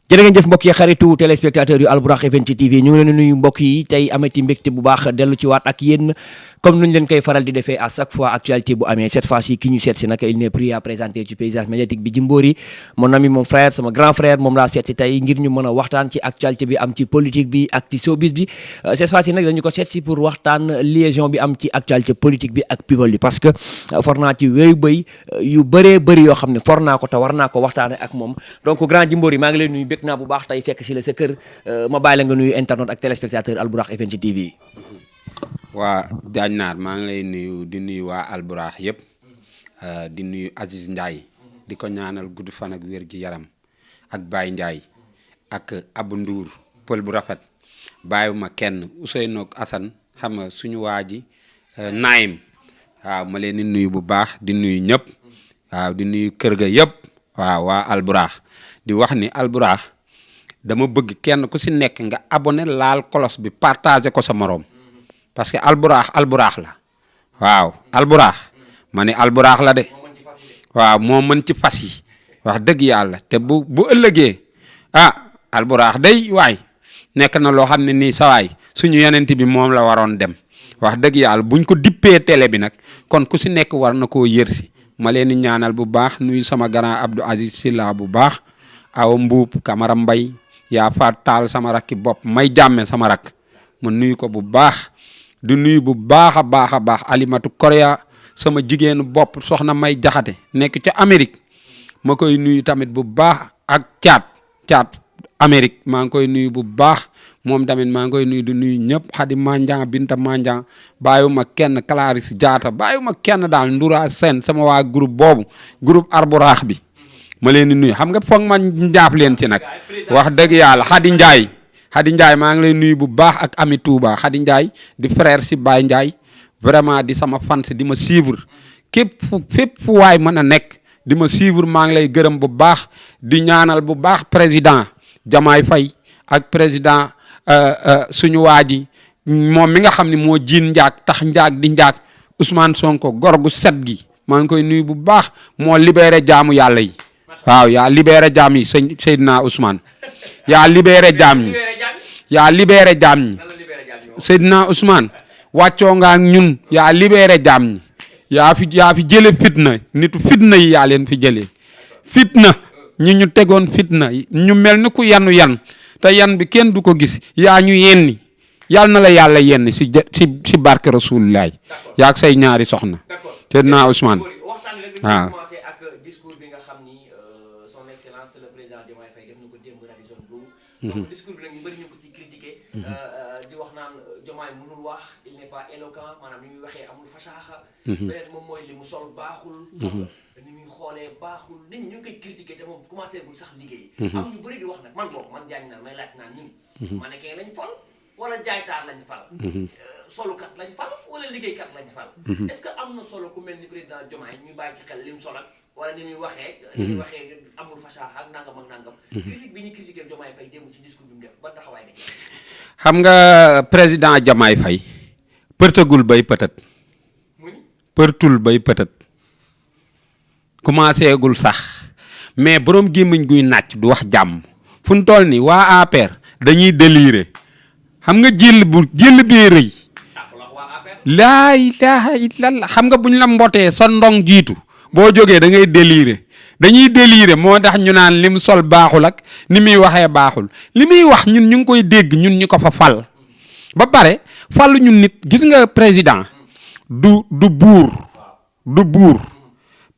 jërë ngeen jëf mbokk yi xaritu téléspectateur yu Albourakh Event TV ñu ngi leen di nuyu mbokk yi tey amati mbégte bu baax dellu ci waat ak yéen comme nuñ leen koy faral di defee à chaque fois actualité bu amee cette fois-ci ki ñu seet si nag il n'est plus à présenter ci paysage médiatique bi Djimbory mon ami mon frère sama grand frère moom laa seet si tey ngir ñu mën a waxtaan ci actualité bi am ci politique bi ak ci showbiz bi cette fois-ci nag dañu ko seet si pour waxtaan liaison bi am ci actualité politique bi ak people bi parce que for naa ci wéyu bëy yu bëree bëri yoo xam ne for naa ko te war naa ko waxtaane ak moom donc grand Djimbory maa ngi leen nuyu bég naa bu baax tey fekk si la sa kër ma bàyyi la nga nuyu internet ak téléspectateur Albourakh Event TV. waa Diagne Naar maa ngi lay nuyu di nuyu waa Albourakh yëpp di nuyu Aziz Ndiaye di ko ñaanal gudd fan ak wér gi yaram ak Baye Ndiaye ak Abou Ndour pël bu rafet bàyyiwuma kenn Ousseynou ak Assane xam nga suñu waa ji Naim waaw ma leen di nuyu bu baax di nuyu ñëpp waaw di nuyu kër ga yëpp waaw waa Albourakh di wax ni Albourakh dama bëgg kenn ku si nekk nga abonné laal kolos bi partagé ko sa moroom parce que Albourakh la waaw Albourakh ma ne Albourakh la de waaw moo mën ci fas yi wax dëgg yàlla te bu ëllëgee Albourakh day waay nekk na loo xam ne nii sawaay suñu yonent bi moom la waroon dem wax dëgg yàlla buñ ko dippee télé bi nag kon ku si nekk war na koo yër si ma leen di ñaanal bu baax nuyu sama grand Abdou Aziz Silla bu baax awa mbuub Camara Mbay yaa faat taal sama rakki bopp may jàmme sama rak ma nuyu ko bu baax di nuyu bu baax a baax Alimatu Korea sama jigéenu bopp soxna may jaxate nekk ca Amérique ma koy nuyu tamit bu baax ak caat Amérique maa ngi koy nuyu bu baax moom tamit maa ngi koy nuyu di nuyu ñëpp Xadi Mandiang Binta Mandiang bàyyiwuma kenn Clarisse Diatta bàyyiwuma kenn daal Ndoura Sène sama waa groupe Albourakh bi ma leen di nuyu xam nga foog ma njaaf leen ci nag wax dëgg yàlla Xadi Ndiaye maa ngi lay nuyu bu baax ak Ami Touba Xadi Ndiaye di frère si Baye Ndiaye vraiment di sama fans di ma suivre fépp fu waay mën a nekk di ma suivre maa ngi lay gërëm bu baax di ñaanal bu baax président Diomaye Faye ak président suñu waa ji moom mi nga xam ne moo jiin njaag tax njaag di njaag Ousmane Sonko gor gu set gi maa ngi koy nuyu bu baax moo libéré jaamu yàlla yi waaw yaa libéré jaam yi Seydina Ousmane yaa libéré jaam ñi Seydina Ousmane wàccoo nga ak ñun yaa libéré jaam ñi yaa fi jële fitna nitu fitna yi yaa leen fi jëlee fitna ñu tegoon fitna ñu mel ni ku yan te yan bi kenn du ko gis yaa ñu yenni yal na la yàlla yenni si barke Rasulullah yaa ak say ñaari soxna Seydina Ousmane waaw. donc discours bi nag ñu bëri ñu ko ci critiqué di wax naan Diomaye mënul wax il n'est pas éloquent maanaam ni muy waxee amul fasaaxa peut-être moom mooy li mu sol baaxul ni muy xoolee baaxul nit ñi ñu ngi koy critiqué te moom commencé gul sax liggéey am ñu bëri di wax nag man boobu man Diagne Naar may laaj naan ñun mannequin lañ fal wala jaaytaar lañ fal solukat lañ fal wala liggéeykat lañ fal est-ce que am na solo ku mel ni président Diomaye ñu bàyyi ci xel li mu sol ak wala ni muy waxee amul fasax ak nangam. critique bi ñu critiqué Diomaye Faye démb ci discours bi mu def ba taxawaay def. xam nga président Diomaye Faye përtagul bay pëtët. përtul bay pëtët. commencé gul sax mais borom gémmiñ guy nàcc du wax jàmm fu mu toll nii waa APR dañuy délirer xam nga jël bee rëy. laa ilaaha illallah xam nga buñ la mbotee sa ndong jiitu. boo jógee da ngay dañuy délirer moo tax ñu naan lim sol baaxul ak ni muy waxee baaxul li muy wax ñun ñu ngi koy dégg ñun ñu ko fa fal ba pare falu ñun nit gis nga président du buur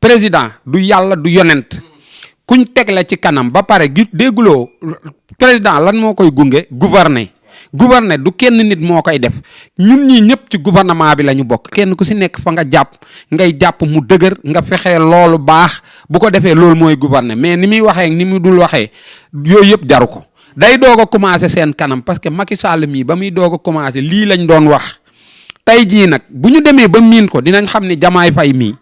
président du yàlla du yonent kuñ teg la ci kanam ba pare gis dégguloo président lan moo koy gunge gouverner du kenn nit moo koy def ñun ñii ñëpp ci gouvernement bi la ñu bokk kenn ku si nekk fa nga ngay jàpp mu dëgër nga fexe loolu baax bu ko defee loolu mooy gouverner mais ni muy waxee ni mu dul waxee yooyu yëpp jaru ko day doog a commencé seen kanam parce que Macky Sall mii ba muy doog a commencé lii lañ doon wax tey jii nag bu ñu demee ba miin ko dinañ xam ne Diomaye Faye mii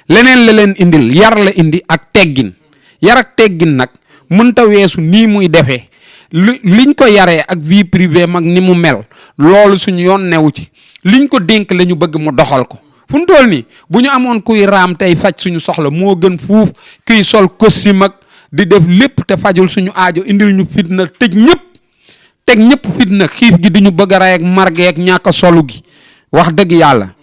leneen la leen indil yar la indi ak teggin yar ak teggin nag mënta weesu nii muy defee liñ ko yaree ak vie privée mag ni mu mel loolu suñu yoon newu ci liñ ko dénk la ñu bëgg mu doxal ko fu mu toll nii bu ñu amoon kuy raam tey faj suñu soxla moo gën fuuf kuy sol costume ak di def lépp te fajul suñu aajo indil ñu fitna tëj ñëpp teg ñëpp fitna xiif gi di ñu bëgg a rey ak marge ak ñàkk a solu gi wax dëgg yàlla.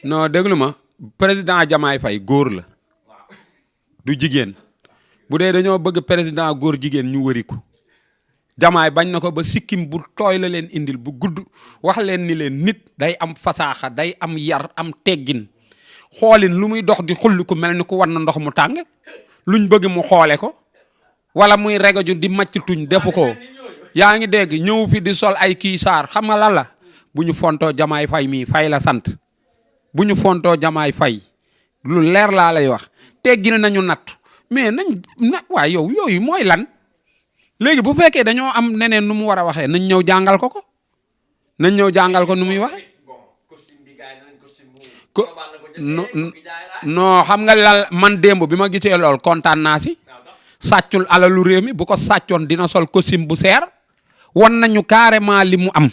non déglu ma président Diomaye Faye góor la du jigéen bu dee dañoo bëgg président góor jigéen ñu wëri ko Diomaye bañ na ko ba sikkim bu tooy la leen indil bu gudd wax leen ni leen nit day am fasaaxa day am yar am teggin xoolin lu muy dox di xulli ku mel ni ku war na ndox mu tàng luñ bëgg mu xoole ko wala muy regaju di màcc tuñ defu ko yaa ngi dégg ñëw fi di sol ay kii saar xam nga lan la bu ñu fontoo Diomaye Faye mii Faye la sant bu ñu fontoo Diomaye Faye lu leer laa lay wax teggil nañu natt mais nañ waaye yow yooyu mooy lan léegi bu fekkee dañoo am neneen nu mu war a waxee nañ ñëw jàngal ko nañ ñëw jàngal ko nu muy waxe ko non xam nga lal man démb bi ma gisee lool kontaan naa si sàccul alalu réew mi bu ko sàccoon dina sol costume bu seer wan nañu carrément li mu am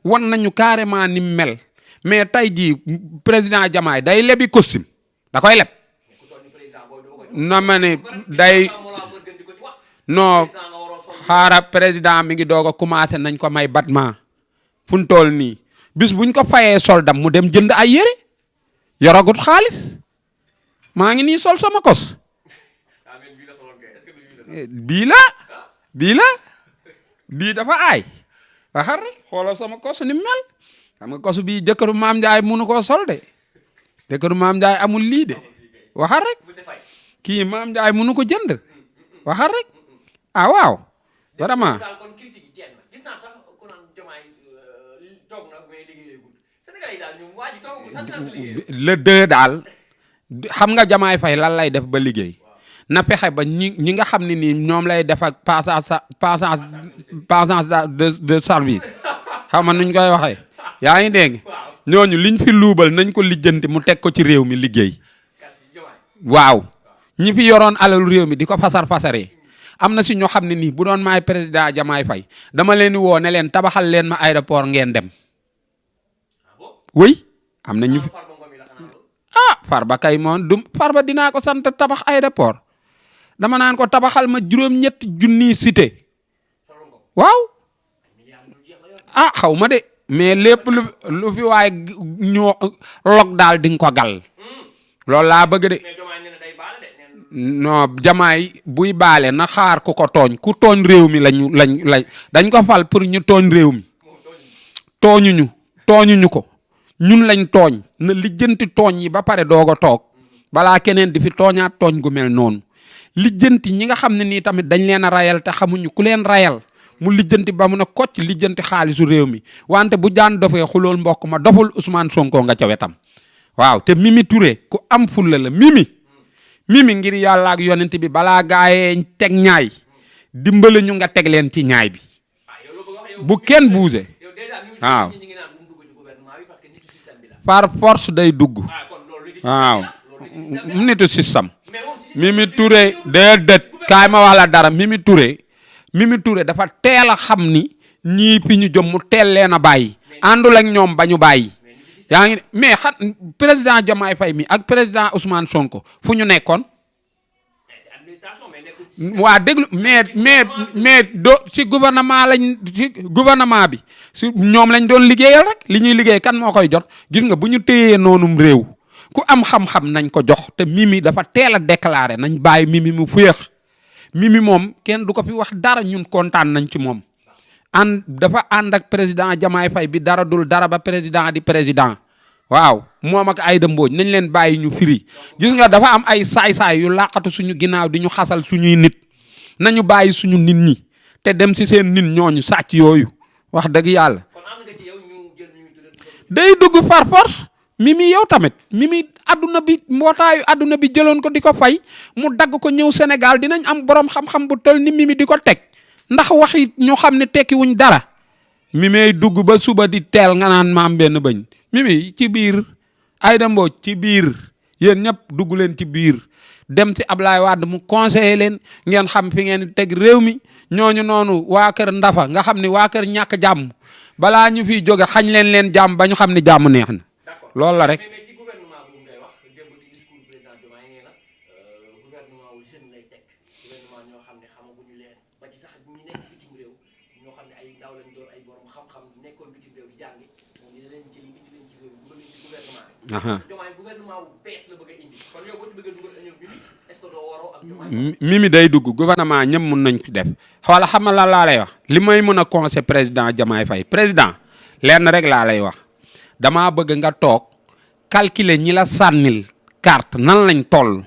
wan nañu carrément ni mu mel mais tey jii président Diomaye day lebi costume da koy leb na ma ne day non xaara président mi ngi doog a commencé nañ ko may battement fu mu toll nii bis buñ ko fayee soldam mu dem jënd ay yére yoragut xaalis maa ngi nii sol sama kos bii dafa aay waxar rek xoolal sama kos ni mel xam nga kos bii jëkkëru maam Ndiaye mënu koo sol de jëkkëru maam Ndiaye amul lii de waxar rek kii maam Ndiaye mënu ko jënd waxar rek ah waaw vraiment le deux daal xam nga Diomaye Faye lan lay def ba liggéey na fexe ba ñi nga xam ne nii ñoom lay def ak passage de service xam nga nuñ koy waxee yaa ngi dégg ñooñu liñ fi luubal nañ ko lijjanti mu teg ko ci réew mi liggéey waaw ñi fi yoroon alalu réew mi di ko fasaree am na si ñoo xam ne nii bu doon maay président Diomaye Faye dama leen di woo ne leen tabaxal leen ma aéroport ngeen dem oui am na ñu fi Farba kay moom du Farba dinaa ko sant tabax aéroport dama naan ko tabaxal ma 7,000 cité waaw xaw ma de mais lépp lu fi waaye ñoo log daal di nga ko gal loolu laa bëgg de non Diomaye buy baale na xaar ku ko tooñ ku tooñ réew mi lañ dañ ko fal pour ñu tooñ réew mi tooñuñu ko ñun lañ tooñ na lijjanti tooñ yi ba pare doog a toog balaa keneen di fi tooñaat tooñ gu mel noonu lijjanti ñi nga xam ne nii tamit dañ leen a rayal te xamuñu ku leen rayal mu lijjanti ba mun a kocc lijjanti xaalisu réew mi wante bu jaan dofee xulool mbokk ma doful Ousmane Sonko nga ca wetam waaw te Mimi Touré ku am fulla la Mimi ngir yàlla ak yonent bi balaa gaayee teg ñaay dimbale ñu nga teg leen ci ñaay bi bu kenn buuse waaw par force day dugg waaw nitu système Mimi Touré déedéet kaay ma wax la dara Mimi Touré dafa teel a xam ni ñii fi ñu jëm mu teel leen a bàyyi àndul ak ñoom ba ñu bàyyi yaa ngi mais président Diomaye Faye mi ak président Ousmane Sonko fu ñu nekkoon waa déglu mais ci gouvernement bi si ñoom lañ doon liggéeyal rek li ñuy liggéey kan moo koy jot gis nga bu ñu téyee noonum réew ku am xam-xam nañ ko jox te Mimi dafa teel a déclaré nañ bàyyi Mimi mu féex Mimi moom kenn du ko fi wax dara ñun kontaan nañ ci moom dafa ànd ak président Diomaye Faye bi dara dul dara ba président di président waaw moom ak Aïda Mbodj nañ leen bàyyi ñu firi gis nga dafa am ay saay-saay yu laqatu suñu ginnaaw di ñu xasal suñuy nit nañu bàyyi suñu nit ñi te dem si seen nit ñooñu sàcc yooyu wax dëgg yàlla day dugg par force Mimi yow tamit Mimi adduna bi mbootaayu adduna bi jëloon ko di ko fay mu dagg ko ñëw Sénégal dinañ am borom xam-xam bu tol ni Mimi di ko teg ndax waxi ñoo xam ne tekki wuñ dara Mimi dugg ba suba di teel nga naan maam benn bañ Mimi ci biir Aïda Mbodj ci biir yéen ñëpp dugg leen ci biir dem ci Ablaye Wade mu conseiller leen ngeen xam fi ngeen teg réew mi ñooñu noonu waa kër Ndafa nga xam ni waa kër ñàkk jàmm balaa ñu fiy jóge xañ leen jàmm ba ñu xam ni jàmm neex na loolu la rek. mais ci gouvernement bu ngay wax démb ci discours président Diomaye nee na gouvernement wu jeune lay teg gouvernement ñoo xam ne xamaguñu leen ba ci sax ñi nekk bitim réew ñoo xam ne ay ndaw lañ doon ay borom xam-xam nekkoon bitim réew di jàngi moom dina leen jëli indi leen ci réew mi dugal leen ci gouvernement bi. Diomaye gouvernement bu bees la bëgg a indi kon yow boo ci bëggee dugal ñoom Mimi est-ce que doo waroo ak Diomaye. Mimi day dugg gouvernement ñëpp mun nañ fi def xoola xam nga la laa lay wax li may mën a conseil président Diomaye Faye président lenn rek laa lay wax damaa bëgg nga toog calculer ñi la sànnil carte nan lañ toll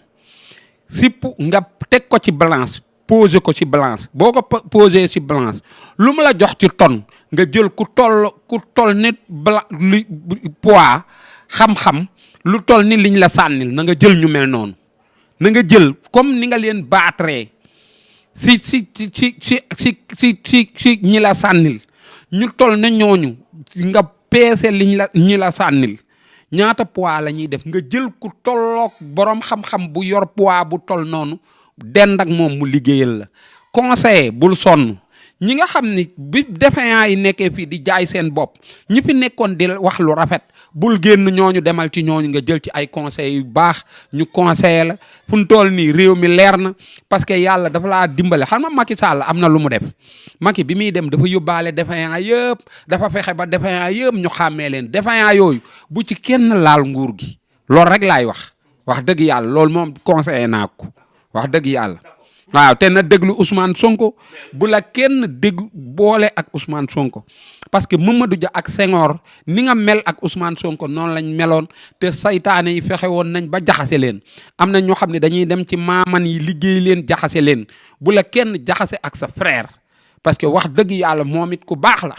sipp nga teg ko ci balance poser ko ci balance boo ko poser ci balance lu mu la jox ci tonne nga jël ku toll nit li poids xam-xam lu toll ni liñ la sànnil na nga jël ñu mel noonu na nga jël comme ni nga leen baatree si ñi la sànnil ñu toll na ñooñu nga peese ñi la sànnil ñaata poids la ñuy def nga jël ku tolloog borom xam-xam bu yor poids bu toll noonu dend ak moom mu liggéeyal la conseiller bul sonn ñi nga xam ni bi défaillant yi nekkee fii di jaay seen bopp ñi fi nekkoon di wax lu rafet bul génn ñooñu demal ci ñooñu nga jël ci ay conseils yu baax ñu conseiller la fu mu toll nii réew mi leer na parce que yàlla dafa laa dimbale xam nga Macky Sall am na lu mu def Macky bi muy dem dafa yóbbaale défaillant yëpp dafa fexe ba défaillant yëpp ñu xàmmee leen défaillant yooyu bu ci kenn laal nguur gi loolu rek laay wax dëgg yàlla loolu moom conseiller naa ko wax dëgg yàlla. waaw te na déglu Ousmane Sonko bu la kenn dégg boole ak Ousmane Sonko parce que Mamadou Dia ak Senghor ni nga mel ak Ousmane Sonko noonu lañ meloon te saytaane yi fexe woon nañ ba jaxase leen am na ñoo xam ne dañuy dem ci maaman yi liggéey leen jaxase leen bu la kenn jaxase ak sa frère parce que wax dëgg yàlla moom it ku baax la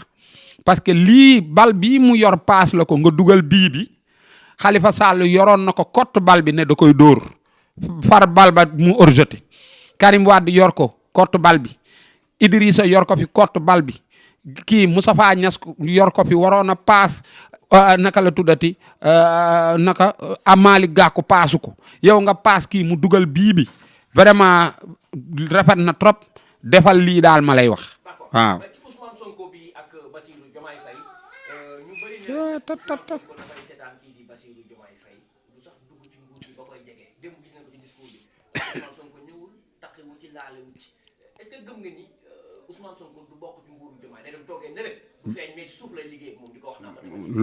parce que lii bal bii mu yor paas la ko nga dugal bii bi Khalifa Sall yoroon na ko kott bal bi ne da koy dóor far bal ba mu orjeté Karim Wade yor ko kott bal bi Idrissa yor ko fi kott bal bi kii Moustapha Niasse yor ko fi waroon a paas naka la tuddati naka Malick Gakou paasu ko yow nga paas kii mu dugal bii bi vraiment rafet na trop defal lii daal ma lay wax waaw. est-ce que gëm nga ni Ousmane Sonko du bokk ci nguuru Diomaye day dem toogee nële bu feeñ mais ci suuf lay liggéey ak moom di ko wax naa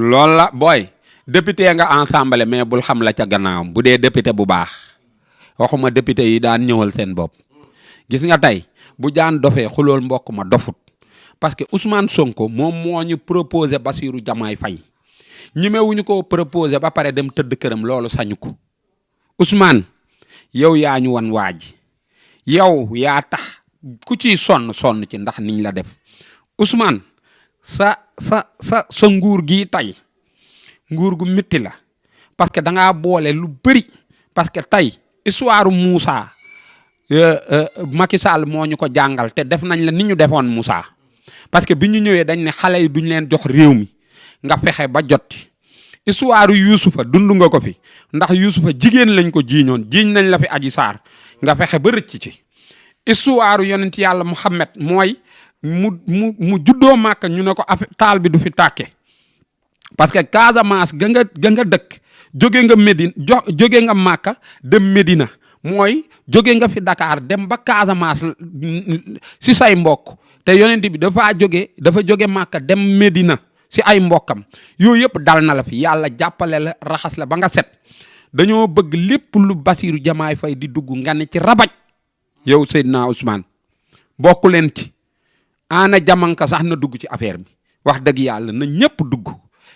loolu la booy député nga ensemble mais bul xam la ca gannaawam bu dee député bu baax waxuma député yi daan ñëwal seen bopp gis nga tey bu jaan dofee xulool mbokk ma dofut parce que Ousmane Sonko moom moo ñu proposé Bassirou Diomaye Faye ñemewuñu ko proposé ba pare dem tëdd këram loolu sañu ko Ousmane yow yaa ñu wan waaj yow yaa tax ku ciy sonn ci ndax niñ la def Ousmane sa nguur gi tey nguur gu métti la parce que da ngaa boole lu bëri parce que tey histoire Moussa Macky Sall moo ñu ko jàngal te def nañ la ni ñu defoon Moussa parce que bi ñu ñëwee dañ ne xale yi duñ leen jox réew mi nga fexe ba jot histoire Youssoufa dund nga ko fi ndax Youssoufa jigéen lañ ko jiiñoon jiiñ nañ la fi Adji Sarr nga fexe ba rëcc ci histoire yonent yàlla Muhammad mooy mu juddoo Màkka ñu ne ko taal bi du fi tàkke parce que Casamance ga nga dëkk jóge nga Médine jóge nga Màkka dem Médina mooy jóge nga fi Dakar dem ba Casamance si say mbokk te yonent bi dafa jóge Màkka dem Médina si ay mbokkam yooyu yëpp dal na la fi yàlla jàppale la raxas la ba nga set dañoo bëgg lépp lu Bassirou Diomaye Faye di dugg nga ne ci rabaj yow Seydina Ousmane bokku leen ci ana jamanka sax na dugg ci affaire bi wax dëgg yàlla na ñëpp dugg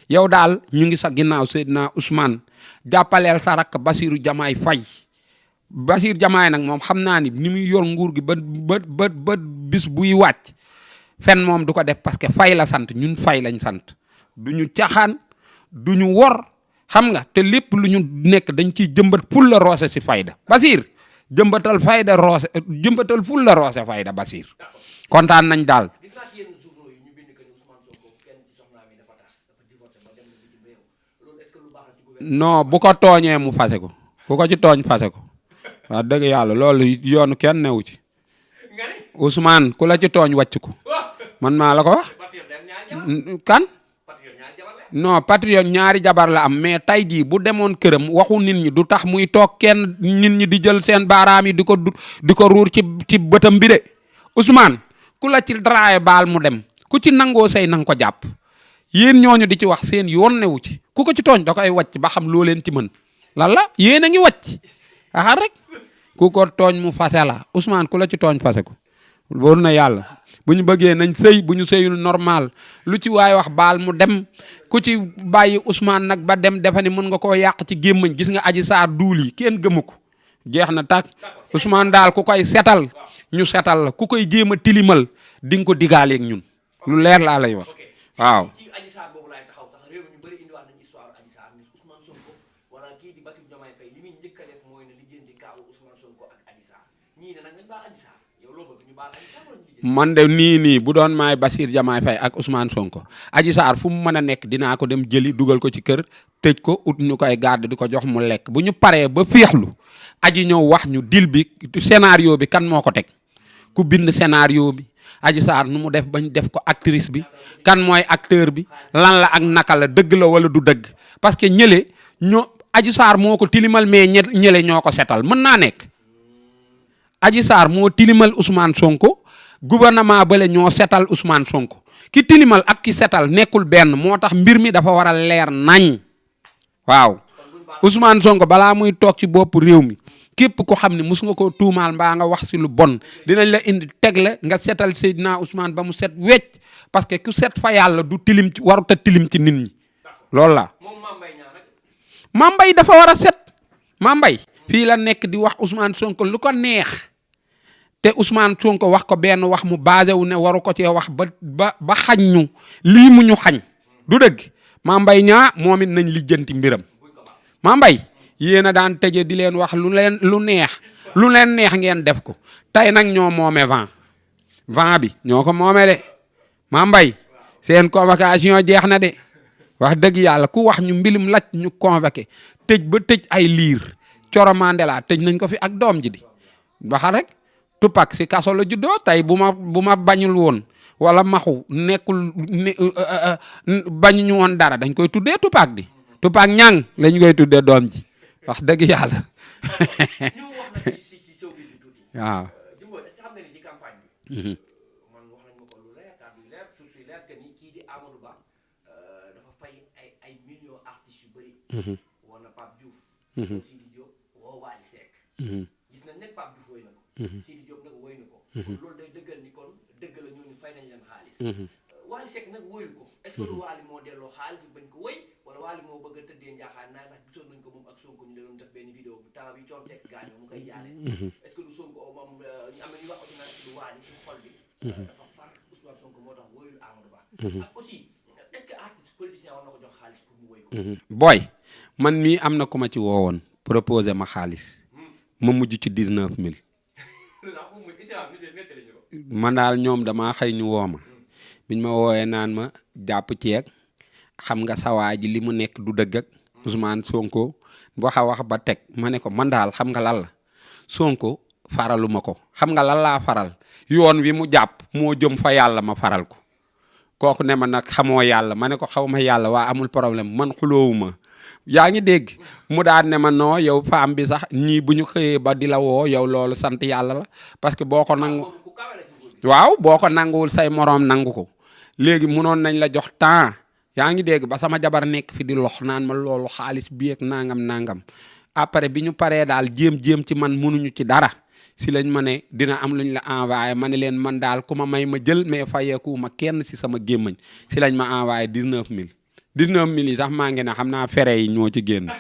yow daal ñu ngi sa ginnaaw Seydina Ousmane jàppaleel sa rakk Bassirou Diomaye Faye Bassirou Diomaye nag moom xam naa ni muy yor nguur gi ba bis buy wàcc fen moom du ko def parce que Faye la sant ñun Faye lañ sant du ñu caxaan du ñu wor xam nga te lépp lu ñu nekk dañ ciy jëmbat ful la roose si fayda Basir jëmbatal fayda roose jëmbatal ful la roose fayda Basir kontaan nañ daal. non bu ko tooñee mu fase ko ku ko ci tooñ fase ko wax dëgg yàlla loolu yoonu kenn newu ci Ousmane ku la ci tooñ wàcc ko man maa la ko wax kan non patriote ñaari jabar la am mais tey jii bu demoon këram waxu nit ñi du tax muy toog kenn nit ñi di jël seen baaraam yi di ko ruur ci bëtam bi de Ousmane ku la ci draaye baal mu dem ku ci nangoo say nang ko jàpp yéen ñooñu di ci wax seen yoon newu ci ku ko ci tooñ da koy wàcc ba xam loo leen ci mën lan la yéen a ngi wàcc axar rek ku ko tooñ mu fase la Ousmane ku la ci tooñ fase ko wóor na yàlla bu ñu bëggee nañ sëy bu ñu sëyul normal lu ci waay wax baal mu dem ku ci bàyyi Ousmane nag ba dem defa ni mën nga koo yàq ci gémmañ gis nga Adji Sarr duul yi kenn gëmu ko jeex na tàkk Ousmane daal ku koy setal ñu setal la ku koy jéem a tilimal di nga ko digaaleeg ñun lu leer laa lay wax waaw. man de nii bu doon maay Bassirou Diomaye Faye ak Ousmane Sonko Adji Sarr fu mu mën a nekk dinaa ko dem jëli dugal ko ci kër tëj ko ut ñu koy garde di ko jox mu lekk bu ñu paree ba féexlu aji ñëw wax ñu dil bi scénario bi kan moo ko teg ku bind scénario bi Adji Sarr nu mu def bañ def ko actrice bi kan mooy acteur bi lan la ak naka la dëgg la wala du dëgg parce que ñële Adji Sarr moo ko tilimal mais ñële ñoo ko setal mën naa nekk Adji Sarr moo tilimal Ousmane Sonko gouvernement bale ñoo setal Ousmane Sonko ki tilimal ak ki setal nekkul benn moo tax mbir mi dafa war a leer nañ waaw Ousmane Sonko balaa muy toog ci bopp réew mi képp ko xam ne mus nga ko tuumaal mbaa nga wax si lu bon dinañ la indi tegle nga setal Seydina Ousmane ba mu set wecc parce que ku set fa yàlla du tilim ci warut a tilim ci nit ñi loolu la. Mame Mbaye dafa war a set Mame Mbaye fii la nekk di wax Ousmane Sonko lu ko neex te Ousmane Sonko wax ko benn wax mu basé wu ne waru ko cee wax ba xañ ñu lii mu ñu xañ du dëgg Mame Mbaye ñaa moom it nañ lijjanti mbiram Mame Mbaye yéen a daan tëje di leen wax lu leen neex ngeen def ko tey nag ñoo moome vent bi ñoo ko moome de Mame Mbaye seen convocation jeex na de wax dëgg yàlla ku wax ñu mbilim laj ñu convoqué tëj ba tëj ay liir Coro Mandela tëj nañ ko fi ak doom ji di waxal rek Tupac si kaso la juddoo tey bu ma bañul woon wala maxu nekkul bañuñu woon dara dañ koy tuddee Tupac di Tupac ñang lañ koy tuddee doom ji wax dëgg yàlla waaw. gis nañ nag Pape Diouf woy na ko Sidi Diop nag woy na ko loolu day dëggal ni kon dëgg la ñooñu fay nañ leen xaalis Wally Seck nag woyul ko est-ce que du Wally moo delloo xaalis bi bañ ko woy wala Wally moo bëgg a tëddee njaaxaan naa ndax gisoon nañ ko moom ak Sonko ñu la doon def benn vidéo bu temps bi coon Seck gaañoo mu koy jaale est-ce que du Sonko moom am na ñu wax aussi naan du Wally ci xol bi dafa far Ousmane Sonko moo tax woyul Amadou Ba ak aussi est-ce que artiste politicien war na ko jox xaalis pour mu woy ko booy man mii am na ku ma ci woowoon proposé ma xaalis ma mujj ci 19000 man daal ñoom damaa xëy ñu woo ma biñ ma woowee naan ma jàpp ceeg xam nga sawaa ji li mu nekk du dëgg ak Ousmane Sonko wax a wax ba teg ma ne ko man daal xam nga lan la Sonko faralu ma ko xam nga lan laa faral yoon wi mu jàpp moo jëm fa yàlla ma faral ko kooku ne ma nag xamoo yàlla ma ne ko xaw ma yàlla waa amul problème man xuloowuma yaa ngi dégg mu daan ne ma non yow femme bi sax ñii bu ñu xëyee ba di la woo yow loolu sant yàlla la parce que boo ko nangu waaw boo ko nanguwul say moroom nangu ko léegi munoon nañ la jox temps yaa ngi dégg ba sama jabar nekk fi di lox naan ma loolu xaalis bi ak nangam après bi ñu paree daal jéem ci man munuñu ci dara si lañ ma ne dina am luñ la envoyé ma ne leen man daal ku ma may ma jël mais fayeeku ma kenn si sama gémmañ si lañ ma envoyé 19000 19000 yi sax maa ngi ne xam naa fere yi ñoo ci génn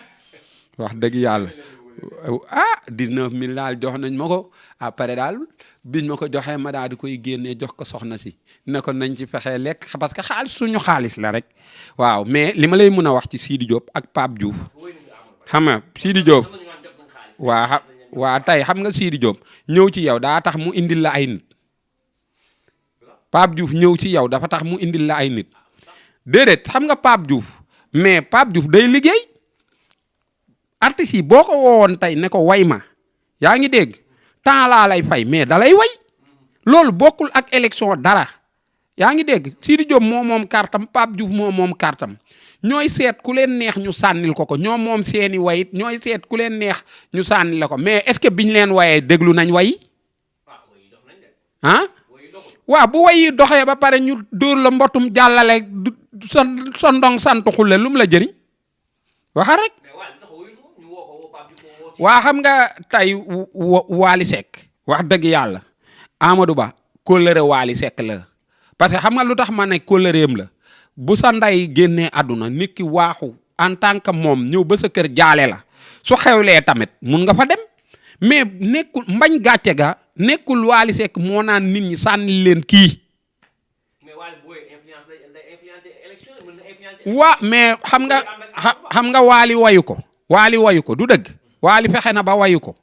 wax dëgg yàlla 19000 daal jox nañ ma ko après daal biñ ma ko joxee ma daal di koy génnee jox ko soxna si ne ko nañ ci fexee lekk parce que xaalis suñu xaalis la rek waaw mais li ma lay mën a wax ci Sidi Diop ak Pape Diouf xam nga Sidi Diop waa tey xam nga Sidi Diop ñëw ci yow daa tax mu indil la ay nit Pape Diouf ñëw ci yow dafa tax mu indil la ay nit déedéet xam nga Pape Diouf mais Pape Diouf day liggéey artistes yi boo ko woowoon tey ne ko way ma yaa ngi dégg temps laa lay fay mais da lay way loolu bokkul ak élection dara yaa ngi dégg Sidi Diop moo moom kartam Pape Diouf moo moom kartam ñooy seet ku leen neex ñu sànnil ko ñoom moom seeni wayit ñooy seet ku leen neex ñu sànnil la ko mais est-ce que biñ leen wayee déglu nañ way ah waaw bu way yi doxee ba pare ñu dóor la mbotum jàllale sa ndong sant xulle lu mu la jëriñ waxa rek waa xam nga tey Wally Seck wax dëgg yàlla Amadou Ba kóllëre Wally Seck la parce que xam nga lu tax ma ne kóllëreem la bu sa nday génnee àdduna nit ki waaxu en tant que moom ñëw ba sa kër jaale la su xewlee tamit mun nga fa dem mais nekkul mbañ gàcce ga nekkul Wally Seck moo naan nit ñi sànni leen kii waa mais xam nga Wally wayu ko du dëgg Wally fexe na ba wayu ko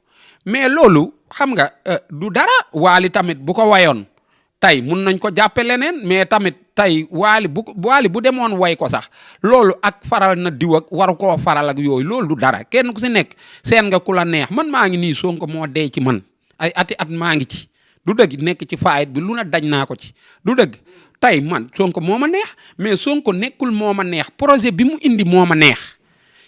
mais loolu xam nga du dara Wally tamit bu ko wayoon tey mun nañ ko jàppe leneen mais tamit tey Wally bu demoon way ko sax loolu ak faral na diw ak waru koo faral ak yooyu loolu du dara kenn ku si nekk seen nga ku la neex man maa ngi nii Sonko moo dee ci man ay ati at maa ngi ci du dëgg nekk ci faayit bi lu na daj naa ko ci du dëgg tey man Sonko moo ma neex mais Sonko nekkul moo ma neex projet bi mu indi moo ma neex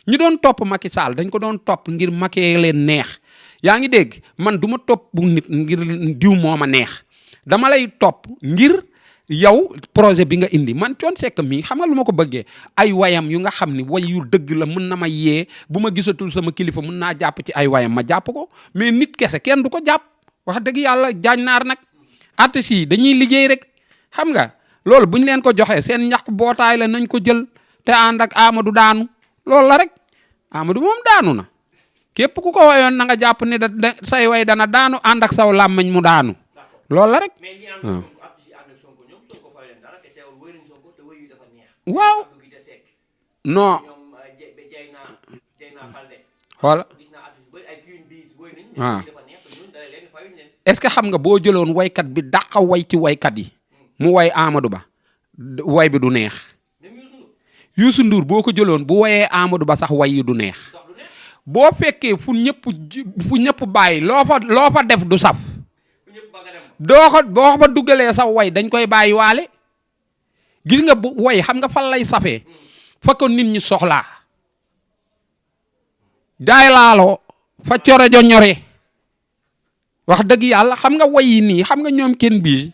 ñi doon topp Macky Sall dañ ko doon topp ngir Macky leen neex yaa ngi dégg man du ma topp bu nit ngir diw moo ma neex dama lay topp ngir yow projet bi nga indi man Thione Seck mii xam nga lu ma ko bëggee ay wayam yu nga xam ni way yu dëgg la mën na ma yee bu ma gisatul sama kilifa mën naa jàpp ci ay wayam ma jàpp ko mais nit kese kenn du ko jàpp wax dëgg yàlla jaañ naar nag artistes yi dañuy liggéey rek xam nga loolu bu ñu leen ko joxee seen ñàkk bootaay la nañ ko jël te ànd ak Amadou daanu loolu la rek Amadou moom daanu na képp ku ko wayoon na nga jàpp ne da say way dana daanu ànd ak saw làmmiñ mu daanu loolu la rek waaw non xoola waaw est-ce que xam nga boo jëloon waykat bi dàqa way ci waykat yi mu way Amadou Ba way bi du neex Youssou Ndour boo ko jëloon bu wayee Amadou Ba sax way yi du neex boo fekkee fu ñëpp bàyyi loo fa def du saf boo fa duggalee sax way dañ koy bàyyi waale gis nga bu way xam nga fan lay safee fa ko nit ñi soxlaa daay laaloo fa core jo ñore wax dëgg yàlla xam nga way yi nii xam nga ñoom kenn bii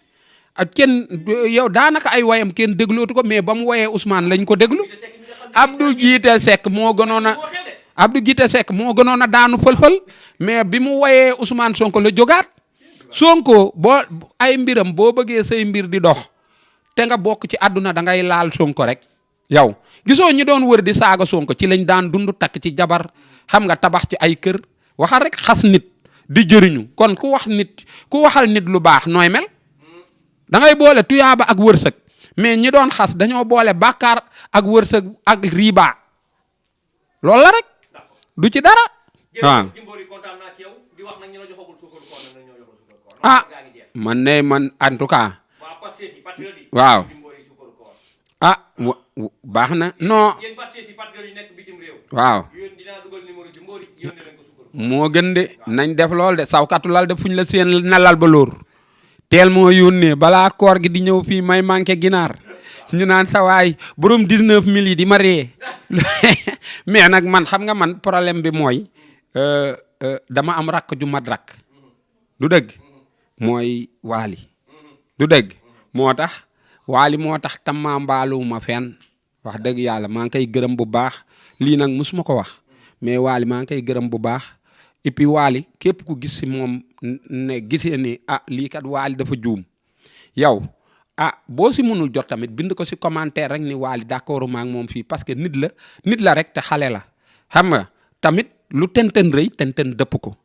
ak kenn yow daanaka ay wayam kenn déglootu ko mais ba mu woyee Ousmane lañ ko déglu Abdou Guité Seck moo gënoon a daanu fël-fël mais bi mu woyee Ousmane Sonko la jógaat Sonko boo ay mbiram boo bëggee say mbir di dox te nga bokk ci àdduna da ngay laal Sonko rek yow gisoo ñi doon wër di saaga Sonko ci lañ daan dund takk ci jabar xam nga tabax ci ay kër waxal rek xas nit di jëriñu kon ku waxal nit lu baax nooy mel da ngay boole tuyaaba ak wërsëg mais ñi doon xas dañoo boole bàkkaar ak wërsëg ak riba loolu la rek du ci dara waaw man en tout cas waaw baax na non waaw moo gën de nañ def lool de sawkatu lal de fuñ la seen na lal ba lóor teel moo yónnee balaa koor gi di ñëw fii may manqué ginaar ñu naan sawaay borom 19 000 yi di ma ree mais nag man xam nga man problème bi mooy dama am rakk ju mat rakk du dëgg mooy Wally du dëgg moo tax Wally moo tax tamma mbaaluwuma fenn wax dëgg yàlla maa ngi koy gërëm bu baax lii nag musuma ko wax mais Wally maa ngi koy gërëm bu baax et puis Wally képp ku gis si moom ne gisee ni lii kat Wally dafa juum yow boo si mënul jot tamit bind ko si commentaire rek ni Wally d'accord maa ngi moom fii parce que nit la rek te xale la xam nga tamit lu tenten rëy tenten dëpp ko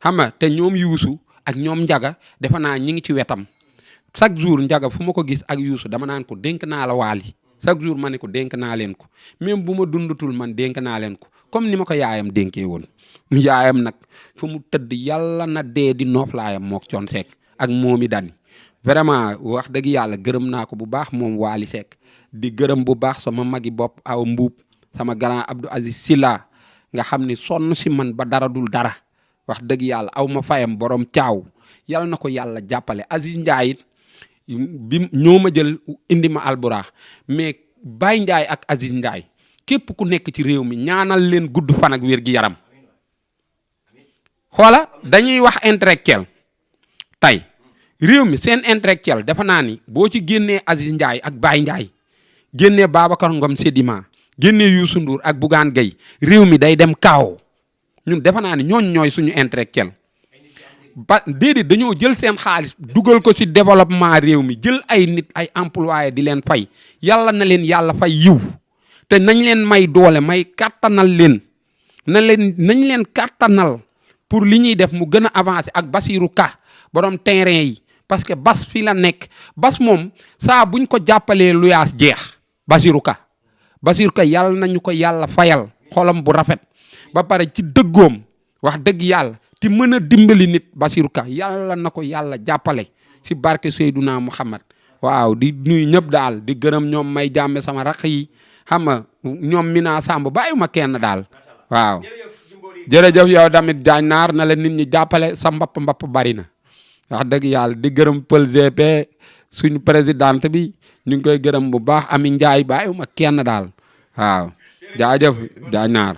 xam nga te ñoom Youssou ak ñoom Njaga defe naa ñi ngi ci wetam chaque jour Njaga fu ma ko gis ak Youssou dama naan ko dénk naa la Wally chaque jour ma ne ko dénk naa leen ko même bu ma dundatul man dénk naa leen ko comme ni ma ko yaayam dénkee woon yaayam nag fu mu tëdd yàlla na dee di nooflaayam mook Thione Seck ak moomi dani vraiment wax dëgg yàlla gërëm naa ko bu baax moom Wally Seck di gërëm bu baax sama magi bopp aw mbuub sama grand Abdou Aziz Silla nga xam ni sonn si man ba dara dul dara wax dëgg yàlla aw ma fayam borom caaw yàlla na ko yàlla jàppale. Aziz Ndiaye it bi ñoo ma jël indi ma Alburax mais Baye Ndiaye ak Aziz Ndiaye képp ku nekk ci réew mi ñaanal leen gudd fan ak wér gi yaram. xoola dañuy wax intellectuel tey réew mi seen intellectuel defe naa ni boo ci génnee Aziz Ndiaye ak Baye Ndiaye génnee Babacar Ngom Sedima génnee Youssou Ndour ak Bougane Gueye réew mi day dem kaaw ñun defe naa ni ñooñ ñooy suñu intellectuel ba déedéet dañoo jël seen xaalis dugal ko ci développement réew mi jël ay nit ay employé di leen fay yàlla na leen yàlla fay yiw te nañ leen may doole may kàttanal leen nañ leen kàttanal pour li ñuy def mu gën a avancer ak Basirou Ka borom terrain yi parce que bas fii la nekk bas moom saa buñ ko jàppalee luyaas jeex Basirou Ka yàlla nañu ko yàlla fayal xolam bu rafet ba pare ci dëggoom wax dëgg yàlla ti mën a dimbali nit Basirou Ka yàlla na ko yàlla jàppale ci barke Seydouna Muhammad waaw di nuyu ñëpp daal di gërëm ñoom may jàmme sama rakk yi xam nga ñoom Mina Samb bàyyiwuma kenn daal waaw jërëjëf yow tamit Diagne Nar na la nit ñi jàppale sa mbapp bari na wax dëgg yàlla di gërëm Pël GP suñu présidente bi ñu ngi koy gërëm bu baax Ami Ndiaye bàyyiwuma kenn daal waaw jaajëf Diagne Nar